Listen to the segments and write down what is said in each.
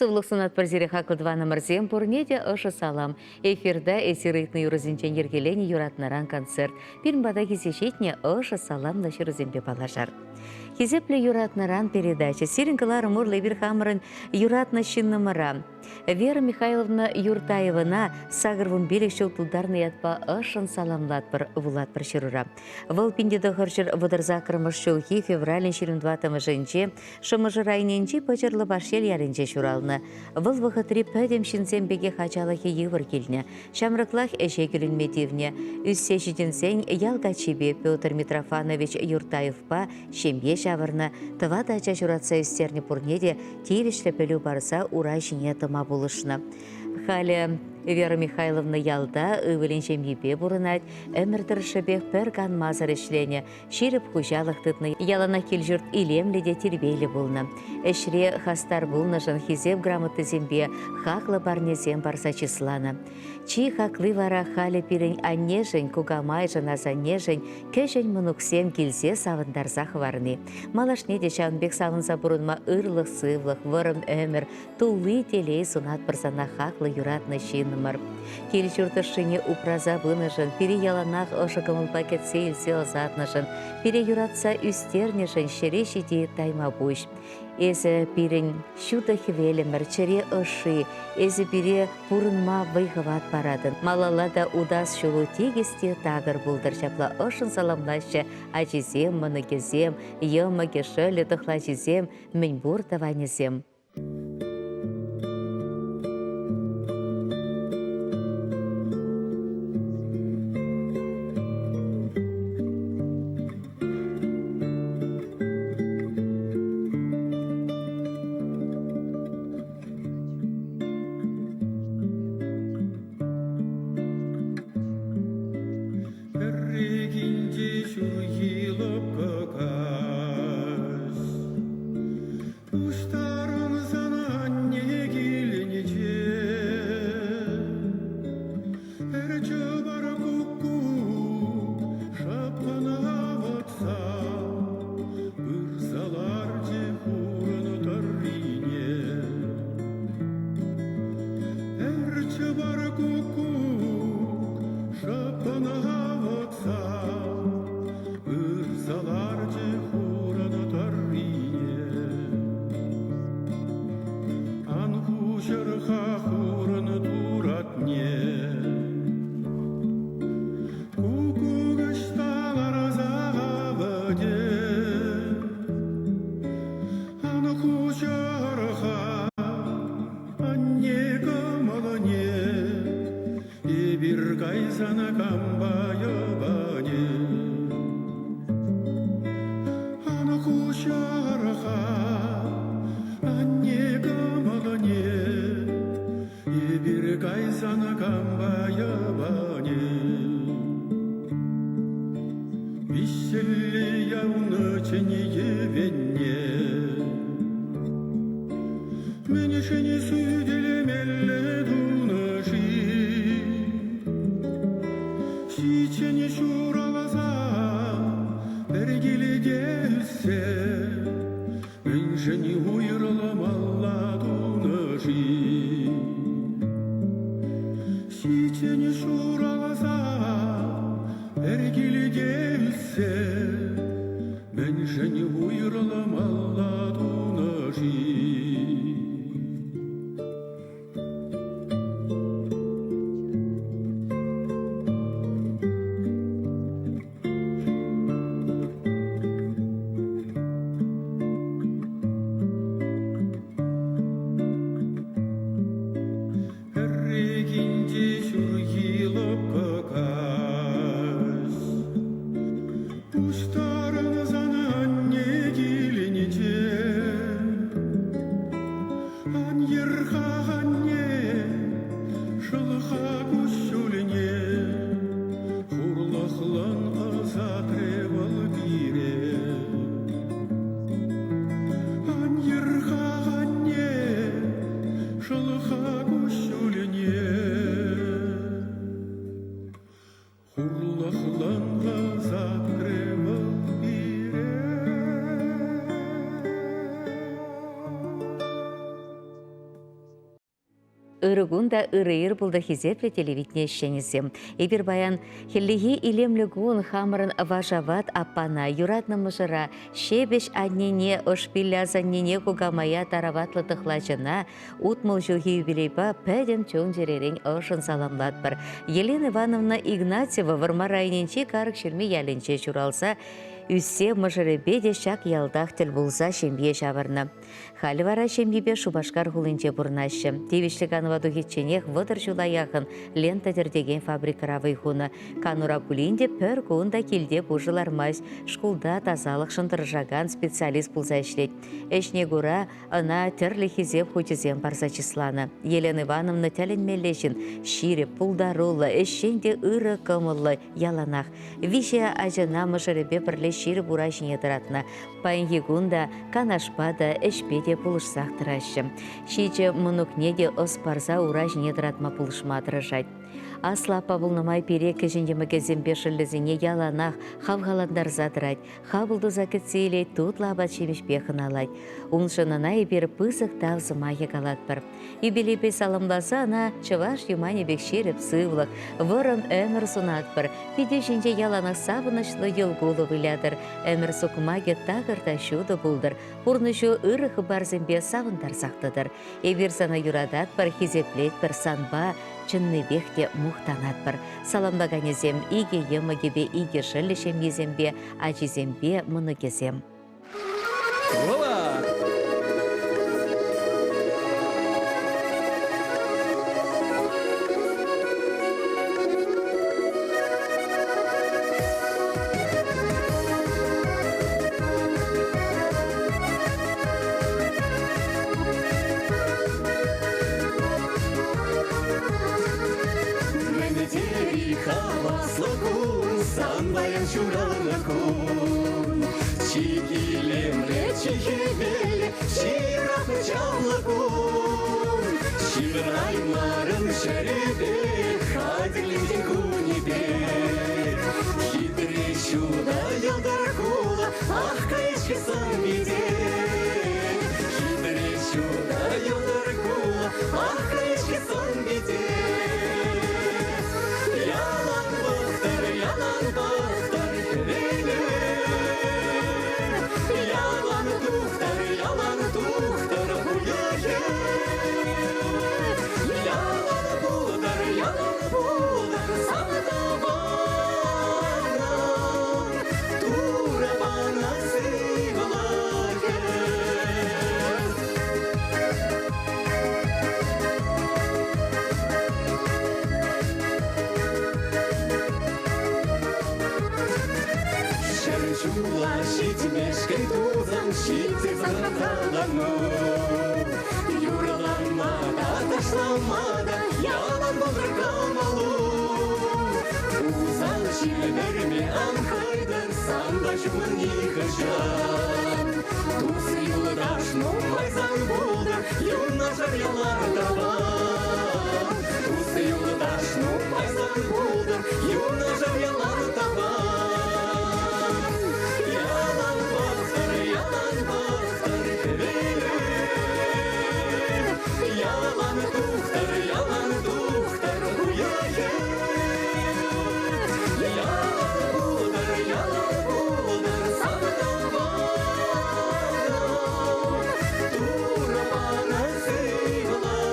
Сывлӑх сунатпӑр сире хаклӑ тӑванӑмӑрсем, пурне те ӑшӑ салам. Эфирта эсир ыйтнӑ юрӑсенчен йӗркеленӗ юратнӑран концерт. Пирӗн пата килсе ҫитнӗ ӑшӑ саламлӑ ҫырусемпе паллашар. Хисеплӗ юратнӑран передача. Сирӗн кӑларӑм урлӑ эпир хамӑрӑн юратнӑ ҫыннӑмӑра, Вера Михайловна Юртаевӑна 85 ҫул тултарнӑ ятпа ӑшшӑн саламлатпӑр, вулатпӑр ҫырура. Вӑл 1938 ҫулхи февралӗн 24-мӗшӗнче Шӑмӑршӑ районӗнчи Пӑчӑрлӑ Пашьел ялӗнче ҫуралнӑ. Вӑл вӑхӑтри пӗтӗм ҫынсем пекех ачалӑхӗ йывӑр килнӗ. Ҫамрӑклах ӗҫе кӳлӗнме тивнӗ. Ӳссе ҫитӗнсен ял каччипе Петр Митрофанович Юртаевпа ҫемье ҫавӑрнӑ, тӑватӑ ача ҫуратса ӳстернӗ пурне те тивӗҫлӗ пӗлӳ парса ура ҫине тӑма пулӑшнӑ. Халӗ Вера Михайловна ялта ывӑлӗн ҫемйипе пурӑнать, ӗмӗр тӑршшӗпех пӗр канмасӑр ӗҫленӗ, ҫирӗп хуҫалӑх тытнӑ, яланах кил-ҫурт илемлӗ те тирпейлӗ пулнӑ. Ӗҫре хастар пулнӑшӑн Хисеп грамотисемпе хаклӑ парнесем парса чысланӑ. Чи хакли вара халӗ пирӗн аннешӗн, кукамайшӑн, асаннешӗн кӗҫӗн мӑнуксем килсе савӑнтарса хӑварни. Малашне те ҫавӑн пек савӑнса пурӑнма ырлӑх-сывлӑх, вӑрӑм ӗмӗр, тулли телей сунатпӑр сана хаклӑ юратнӑ ҫыннӑмӑр. Кил-ҫурт ӑшшине упраса пынӑшӑн, пире яланах ӑшӑ кӑмӑлпа кӗтсе илсе ӑсатнӑшӑн, пире юратса ӳстернӗшӗн ҫӗре ҫити тайма пуҫ. Эсӗ пирӗн ҫутӑ хӗвелӗмӗр, чӗре ӑшши, эсӗ пире пурӑнма вӑй-хӑват паратӑн. Малалла та утас ҫулу тикӗс те такӑр пултӑр ҫапла ӑшшӑн саламлаҫҫӗ ачисем, мӑнукӗсем, йӑмӑкӗ, шӑллӗ, тӑхлачисем, мӗнпур тӑванӗсем. Пӗррехинче ҫурхи лӑпкӑ каҫ Пуҫтарӑнсан анне килӗнче Пӗр чӑпар куккук шӑппӑн авӑтса Пырса ларчӗ хурӑн тӑррине. Пӗр чӑпар куккук шӑппӑн авӑтса Пырса ларчӗ хурӑн тӑррине. Ан хуҫӑр-ха хурӑн туратне. Куккук ӑҫта ларса авӑтӗ? Ан хуҫӑр-ха анне кӑмӑлне, Эпир кайсан кампа йӑпанӗ? Ан хуҫӑр-ха анне кӑмӑлне, Эпир кайсан кампа йӑпанӗ? Виҫҫӗлле явнӑ чӗн йӗвенне Мӗншӗн сӳтӗлмелле тунӑ-ши? Ҫиччӗн ҫуралса пӗр килте ӳссе Мӗншӗн уйрӑлмалла тунӑ-ши? Ҫиччӗн ҫуралса пӗр килте ӳссе Мӗншӗн уйрӑлмалла тунӑ-ши? Пӗррехинче ҫурхи лӑпкӑ каҫ Пуҫтарӑнсан анне килӗнче Ан йӗр-ха, анне, шӑл-ха куҫҫульне, Хурлӑхлӑн ӑсатрӗ вӑл пире. Ан йӗр-ха, анне, шӑл-ха куҫҫульне, Хурлӑхлӑн ӑсатрӗ вӑл пире. Ырӑ кун та ырӑ ир пултӑр хисеплӗ телевидени ӗҫченӗсем. Эпир паян хӗллехи илемлӗ кун хамӑрӑн вашават аппана, юратнӑ мӑшӑра, ҫепӗҫ аннене, ӑшпиллӗ асаннене, кукамая, тараватлӑ тӑхлачӑна 60 ҫулхи юбилейпа пӗтӗм чун-чӗререн ӑшшӑн саламлатпӑр. Елена Ивановна Игнатьева Вӑрмар районӗнчи Карӑкҫырми ялӗнче ҫуралса ӳссе мӑшӑрӗпе те ҫак ялтах тӗл пулса ҫемье ҫавӑрнӑ. Халӗ вара ҫемйипе Шупашкар хулинче пурӑнаҫҫӗ. Тивӗҫлӗ канӑва тухичченех 30 ҫула яхӑн лента тӗртекен фабрикӑра вӑй хунӑ. Канура пулин те пӗр кун та килте пушӑ лармасть. Шкулта тасалӑхшӑн тӑрӑшакан специалист пулса ӗҫлет. Ӗҫне кура ӑна тӗрлӗ хисеп хучӗсем парса чысланӑ. Елена Ивановна тӗлӗнмелле ҫын, ҫирӗп, пултаруллӑ, ӗҫчен те ырӑ кӑмӑллӑ яланах. Виҫӗ ачана мӑшӑрӗпе пӗрле ҫирӗп ура ҫине тӑратнӑ. Паянхи кун та канашпа та, ӗҫпе те пулӑшсах тӑраҫҫӗ. Ҫичӗ мӑнукне те ӑс парса ура ҫине тӑратма пулӑшма тӑрӑшать. Аслӑ аппа пулнӑ май пире кӗҫӗн йӑмӑкӗсемпе шӑллӗсене яланах хавхалантарса тӑрать, хапӑл туса кӗтсе илет, тутлӑ апат-ҫимӗҫпе хӑналать. Уншӑн ӑна эпир пысӑк тав сӑмахӗ калатпӑр. Юбилейпе саламласа ӑна чӑваш юманӗ пек ҫирӗп сывлӑх, вӑрӑм ӗмӗр сунатпӑр. Пите ҫинче яланах савӑнӑҫлӑ йӑл-кулӑ вылятӑр. Ӗмӗр сукмакӗ такӑр та ҫутӑ пултӑр. Пурнӑҫу ырӑ хыпарсемпе савӑнтарсах тӑтӑр. Эпир сана юрататпӑр, хисеплетпӗр, санпа чӑннипех те мухтанатпӑр. Саламлаканӗсем икӗ йӑмӑкӗпе икӗ шӑллӗ ҫемйисемпе, ачисемпе мӑнукӗсем. Вова! Мӗн хаваслӑ кун, сан паян ҫуралнӑ кун. Чи илемлӗ, чи хӗвеллӗ, чи юратнӑ чавлӑ кун. Ҫывӑраймарӑм ҫӗрӗпе, хатӗрленсен кунӗпе. Хитре ҫутӑ йӑлтӑр хула, ах, кайӑк сан пите. Хитре ҫутӑ йӑлтӑр хула, ах, кайӑк сан пите. Ялан пӑхтӑр, ялан пӑхтӑр хӗвеле. Ялан тухтӑр, ялан тухтӑр хуйӑхӗ. Ялан пултӑр, ялан пултӑр сан тӑванӑм. Турӑ панӑ сывлӑхӗ. Ҫӗр ҫула ҫитмешкӗн тусан ҫитсе сахаллану. Юрлама та, ташлама та ялан пултӑр кӑмӑлу. Усал ҫил вӗрме ан хӑйтӑр, санпа ҫумӑн нихӑҫан. Тус-юлташ нумай сан пултӑр, юнашар ялан тӑван. Тус-юлташ нумай сан пултӑр, юнашар ялан тӑван. Ялан пӑхтӑр, ялан пӑхтӑр хӗвеле. Ялан тухтӑр, ялан тухтӑр уйӑхӗ. Ялан пултӑр, ялан пултӑр сан тӑванӑм. Турӑ панӑ сывлӑхӗ.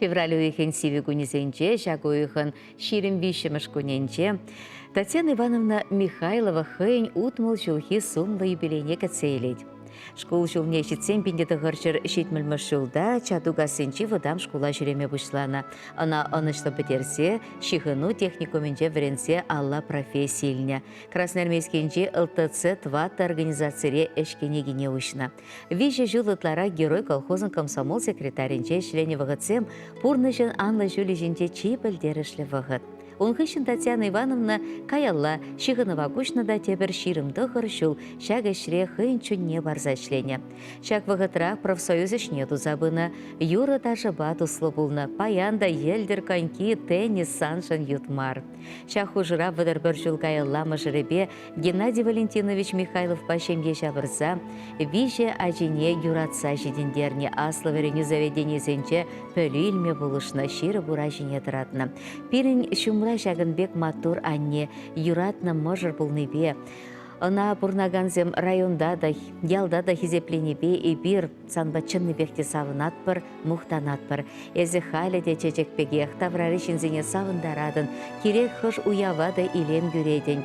Февраль уйӑхӗн сивӗ кунӗсенче ҫак уйӑхӑн 23-мӗш кунӗнче Татьяна Ивановна Михайлова хӑйӗн 60 ҫулхи сумлӑ юбилейне кӗтсе илет. Шкул ҫулне ҫитсен 1970 ҫулта Чатукассинчи вӑтам шкула ҫӳреме пуҫланӑ. Ӑна ӑнӑҫлӑ пӗтерсе ҫыхӑну техникумӗнче вӗренсе алла професси илнӗ. Красноармейскинчи ЛТЦ тӑваттӑ организацире ӗҫ кӗнекине уҫнӑ. Виҫӗ ҫул ытларах Герой колхозӑн комсомол секретарӗнче ӗҫленӗ вӑхӑтсем пурнӑҫӑн анлӑ ҫулӗ ҫинче чи пӗлтерӗшлӗ вӑхӑт. Ун хыҫҫӑн Татьяна Ивановна каялла ҫыхӑнӑва куҫнӑ та тепӗр 29 ҫул ҫак ӗҫре хӑйӗн чунне парса ӗҫленӗ. Ҫак вӑхӑтра профсоюз ӗҫне туса пынӑ, юрӑ-ташӑпа туслӑ пулнӑ. Паян та йӗлтӗр, коньки, теннис саншӑн ют мар. Ҫак хушӑра 31 ҫул каялла мӑшӑрӗпе Геннадий Валентинович Михайловпа ҫемье ҫавӑрса виҫӗ ачине юратса ҫитӗнтернӗ, аслӑ вӗренӳ заведенийӗсенче пӗлӳ илме пулӑшнӑ, ҫирӗп ура ҫине тӑратнӑ. Пирӗн ҫумра ҫакӑн пек маттур анне, юратнӑ мӑшӑр пулнипе, ӑна пурӑнакансем районта та, ялта та хисепленипе эпир санпа чӑннипех те савӑнатпӑр, мухтанатпӑр. Эсӗ халӗ те чечек пекех таврари ҫынсене савӑнтаратӑн, кирек хӑш уява та илем кӳретӗн.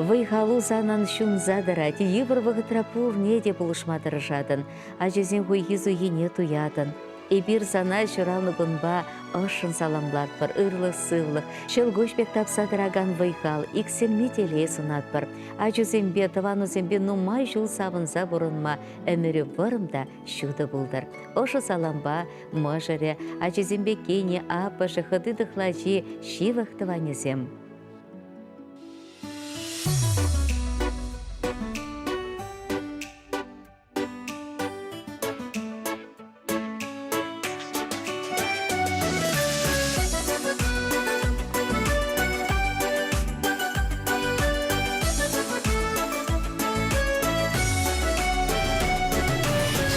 Вӑй-халу санӑн ҫунса тӑрать, йывӑр вӑхӑтра пурне те пулӑшма тӑрӑшатӑн, ачасен хуйхи-суйхине туятӑн. Эпир сана ҫуралнӑ кунпа ӑшшӑн саламлатпӑр, ырлӑх-сывлӑх, ҫӑлкуҫ пек тапса тӑракан вӑй-хал, иксӗлми телей сунатпӑр. Ачусемпе, тӑванусемпе нумай ҫул савӑнса пурӑнма ӗмӗрӳ вӑрӑм та ҫутӑ пултӑр. Ӑшӑ салампа мӑшӑрӗ, ачисемпе кинӗ, аппӑшӗ, хӑти-тӑхлачи, ҫывӑх тӑванӗсем.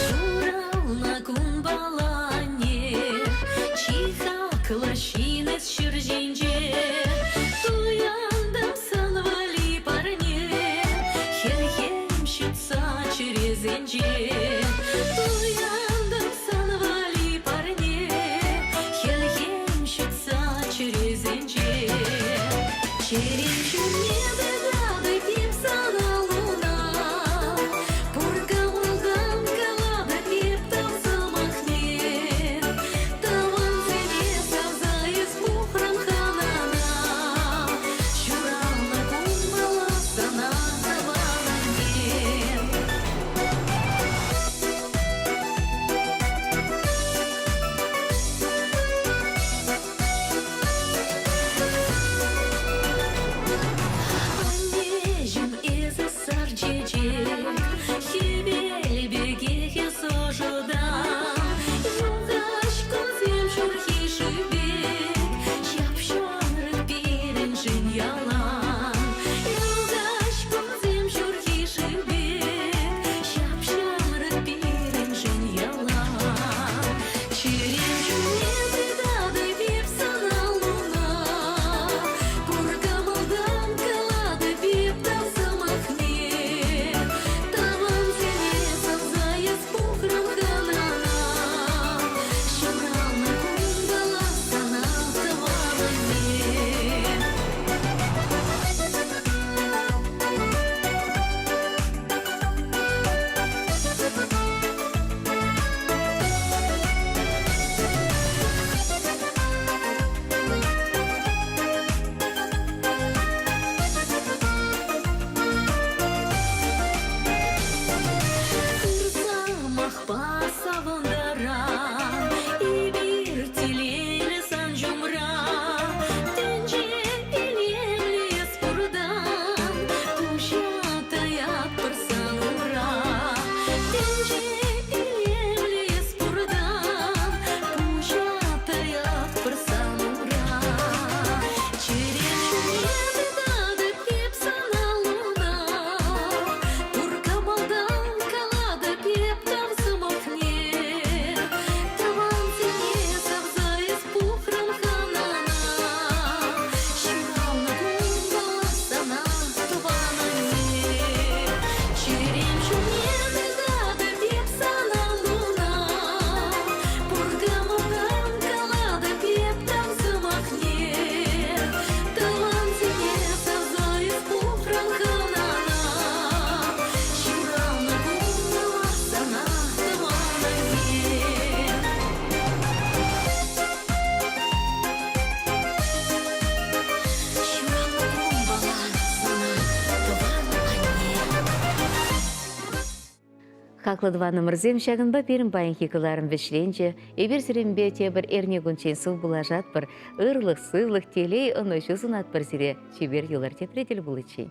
Ҫуралнӑ кунпаланне чи хаклӑ ҫын эс ҫӗр ҫинче. Туянтӑм сан валли парне, хӗлхем ҫутса чӗресенче. Туянтӑм сан валли парне, хӗлхем ҫутса чӗресенче. Чӗрем ҫумне тытатӑп эп сана луна, Пур кӑмӑлтан калатӑп эп тав сӑмахне. Тӑвансене савса эс пухрӑн хӑнана, Ҫуралнӑ кун мала сана тӑван анне. Хаклӑ тӑванӑмӑрсем, ҫакӑнпа пирӗн паянхи кӑларӑм вӗҫленчӗ. Эпир сирӗнпе тепӗр эрнекунччен сывпуллашатпӑр. Ырлӑх, сывлӑх, телей, ӑнӑҫу сунатпӑр сире. Чипер юлӑр тепре тӗл пуличчен.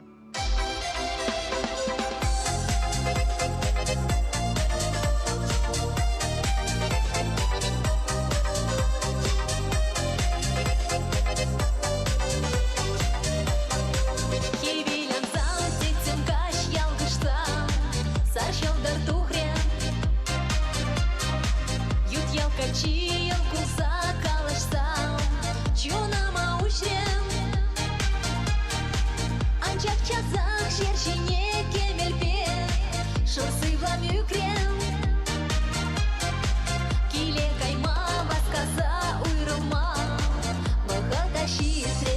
Хӗвел ансан тӗттӗм каҫ ялкӑшса Сар ҫӑлтӑр тухрӗ. Ют ял каччи йӑл кулса калаҫса Чунӑма уҫрӗ. Анчах часах ҫер ҫине кӗмӗлпе Шур сывлам ӳкрӗ. Киле кайма васкаса уйрӑлма Вӑхӑта ҫитрӗ.